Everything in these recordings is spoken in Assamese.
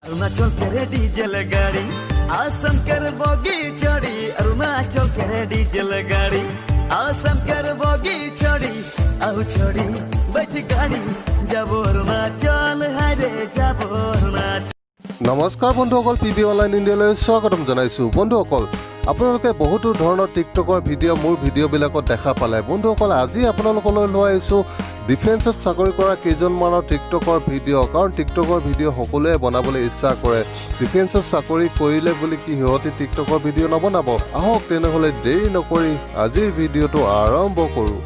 अरुणाचल के डीजल गाड़ी, असम कर बोगी चढ़ी। अरुणाचल के डीजल गाड़ी, असम कर बोगी चढ़ी। आउ चढ़ी बैठ गाड़ी, যাব অৰুণাচল, হাৰে যাব অৰুণাচল। নমস্কাৰ বন্ধুসকল, পি বি অনলাইন ইণ্ডিয়ালৈ স্বাগতম জনাইছোঁ। বন্ধুসকল, আপোনালোকে বহুতো ধৰণৰ টিকটকৰ ভিডিঅ' মোৰ ভিডিঅ'বিলাকত দেখা পালে। বন্ধুসকল, আজি আপোনালোকলৈ লৈ আহিছোঁ ডিফেন্সত চাকৰি কৰা কেইজনমানৰ টিকটকৰ ভিডিঅ'। কাৰণ টিকটকৰ ভিডিঅ' সকলোৱে বনাবলৈ ইচ্ছা কৰে। ডিফেন্সত চাকৰি কৰিলে বুলি কি সিহঁতে টিকটকৰ ভিডিঅ' নবনাব? আহক তেনেহ'লে, দেৰি নকৰি আজিৰ ভিডিঅ'টো আৰম্ভ কৰোঁ।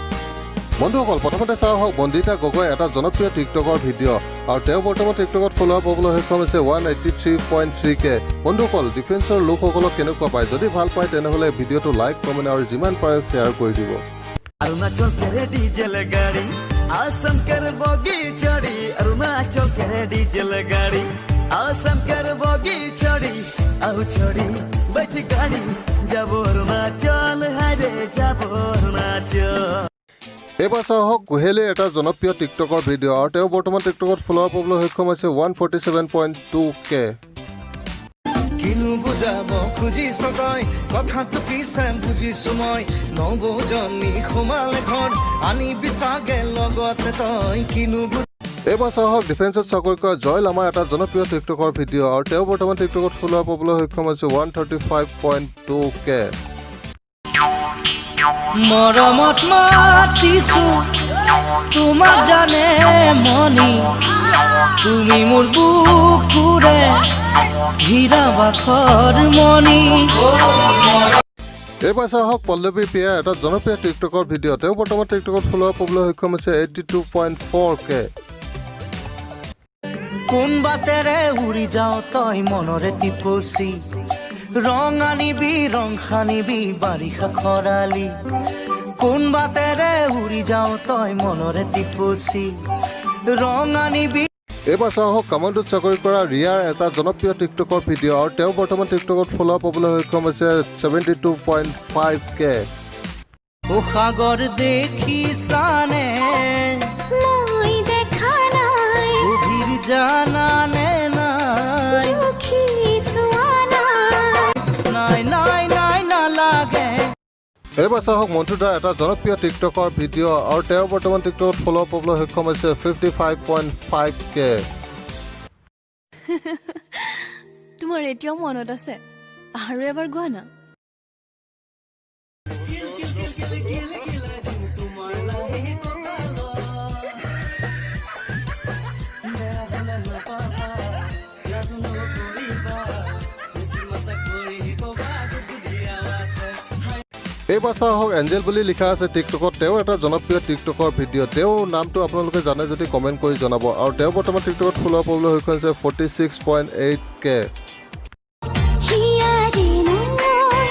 বন্ধুসকল, প্ৰথমতে চাওঁ আহক বন্দিতা গগৈ এটা জনপ্ৰিয় টিকটকৰ ভিডিঅ' আৰু তেওঁ বৰ্তমান টিকটকত ফলোৱাৰ পাবলৈ সক্ষম হৈছে 183.3 K। বন্ধুসকল, ডিফেন্সৰ লোকসকলক কেনেকুৱা পায়? যদি ভাল পায়, তেনেহ'লে ভিডিঅ'টো লাইক, কমেণ্ট আৰু যিমান পাৰে শ্বেয়াৰ কৰি দিব। अरुणाचल के डीजल गाड़ी, असम कर बोगी चढ़ी। अरुणाचल के डीजल गाड़ी, असम कर बोगी चढ़ी। आउ चढ़ी बैठ गाड़ी, যাব অৰুণাচল, হাৰে যাব অৰুণাচল। এইবাৰ চাওঁ আহক কুহেলিৰ এটা জনপ্ৰিয় টিকটকৰ ভিডিঅ' আৰু তেওঁ বৰ্তমান টিকটকত ফলোৱাৰ পাবলৈ সক্ষম হৈছে 147.2 K। কিনো বুজাব খুজিছ তই, কথাটো পিছে বুজিছো মই। নবৌজনী সোমালে ঘৰ, আনিবি চাগে লগতে তই। কিনো এইবাৰ চাওঁ আহক ডিফেন্সত চাকৰি কৰা জয় লামাৰ এটা জনপ্ৰিয় টিকটকৰ ভিডিঅ' আৰু তেওঁ বৰ্তমান টিকটকত ফলোৱাৰ পাবলৈ সক্ষম হৈছে 135.2 K। মৰমত মাতিছো তোমাক জানে মনি, তুমি মোৰ বুকুৰে হীৰা বাখৰ মণি। এইবাৰ চাওঁ আহক পল্লৱী প্ৰিয়াৰ এটা জনপ্ৰিয় টিকটকৰ ভিডিঅ'। তেওঁ বৰ্তমান টিকটকত ফলোৱাৰ পাবলৈ সক্ষম হৈছে 82.4 K। কোন বাটেৰে উৰি যাওঁ তই মনৰে টিপচি, ৰং আনিবি, ৰং সানিবি বাৰিষা খৰালি। কোন বাটেৰে উৰি যাওঁ তই মনৰে টিপচি, ৰং আনিবি। এইবাৰ চাওঁ আহক কমাণ্ডোত চাকৰি কৰা ৰিয়াৰ এটা জনপ্ৰিয় টিকটকৰ ভিডিঅ' আৰু তেওঁ বৰ্তমান টিকটকত ফলোৱাৰ পাবলৈ সক্ষম হৈছে 72.5 K। ও সাগৰ দেখিছানে? মই দেখা নাই। গভীৰ জানানে নাই? জুখি চোৱা নাই। নাই নাই নাই, নালাগে। এইবাৰ চাওঁ আহক মণ্টুদাৰ এটা জনপ্ৰিয় টিকটকৰ ভিডিঅ' আৰু তেওঁ বৰ্তমান টিকটকত ফলোৱাৰ পাবলৈ সক্ষম হৈছে 55.5 K। তোমাৰ এতিয়াও মনত আছে? আৰু এবাৰ গোৱা না। এইবাৰ চাওঁ আহক এঞ্জেল বুলি লিখা আছে টিকটকত, তেওঁ এটা জনপ্ৰিয় টিকটকৰ ভিডিঅ'। তেওঁৰ নামটো আপোনালোকে জানে যদি কমেণ্ট কৰি জনাব। আৰু তেওঁ বৰ্তমান টিকটকত ফলোৱাৰ পাবলৈ সক্ষম হৈছে 46.8 K। হিয়াৰে নৈ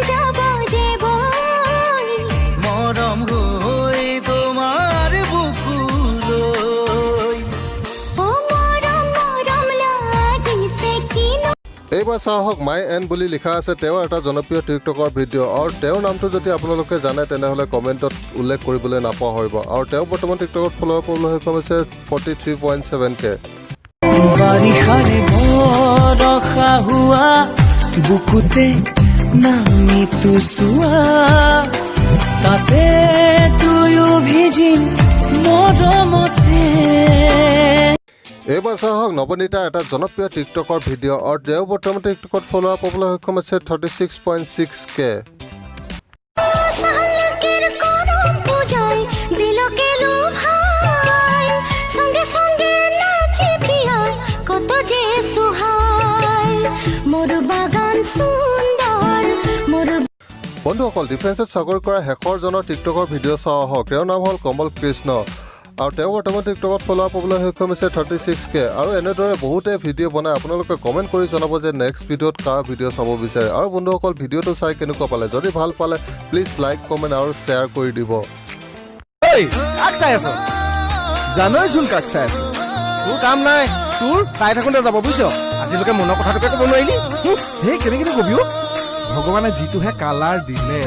যাব যে বৈ। মৰম হৈ তোমাৰ বুকুলৈ। ও মৰম মৰম লাগিছে কিনো। এইবাৰ চাওঁ আহক মাই এন বুলি লিখা আছে, তেওঁৰ এটা জনপ্ৰিয় টিকটকৰ ভিডিঅ' আৰু তেওঁৰ নামটো যদি আপোনালোকে জানে, তেনেহ'লে কমেণ্টত উল্লেখ কৰিবলৈ নাপাহৰিব। আৰু তেওঁ বৰ্তমান টিকটকত ফলোৱাৰ পাবলৈ সক্ষম হৈছে 43.7 K। বাৰিষাৰে বৰষা হোৱা, বুকুতে নামিতো চোৱা, তাতে দুয়ো ভিজিম মৰমতে। এইবাৰ চাওঁ আহক নৱনীতাৰ এটা জনপ্ৰিয় টিকটকৰ ভিডিঅ' আৰু তেওঁ বৰ্তমান টিকটকত ফলোৱাৰ পাবলৈ সক্ষম হৈছে 36.6 K। সালকের করম পূজায় দিলকে লোভায়, সঙ্গে সঙ্গে নাচে পিয়া, কত যে সুহায়। মোর বাগান সুন্দর, মোর বন্ধুসকল, ডিফেন্সত চাকৰি কৰা শেষৰজনৰ টিকটকৰ ভিডিঅ' চাওঁ আহক। তেওঁৰ নাম হ'ল কমল কৃষ্ণ আৰু তেওঁ বৰ্তমান টিকটকত ফলোৱাৰ পাবলৈ সক্ষম হৈছে 36 কে। আৰু এনেদৰে বহুতে ভিডিঅ' বনায়। আপোনালোকে কমেণ্ট কৰি জনাব যে নেক্সট ভিডিঅ'ত কাৰ ভিডিঅ' চাব বিচাৰে। আৰু বন্ধুসকল, ভিডিঅ'টো চাই কেনেকুৱা পালে? যদি ভাল পালে প্লিজ লাইক, কমেণ্ট আৰু শ্বেয়াৰ কৰি দিব। ঐ, কাক চাই আছ? জানইচোন কাক চাই আছ। তোৰ কাম নাই, তোৰ চাই থাকোঁতে যাব, বুজিছ? আজিলৈকে মনৰ কথাটোকে ক'ব নোৱাৰিলি। সেই কেনেকেনো কবি অ? ভগৱানে যিটোহে কালাৰ দিলে।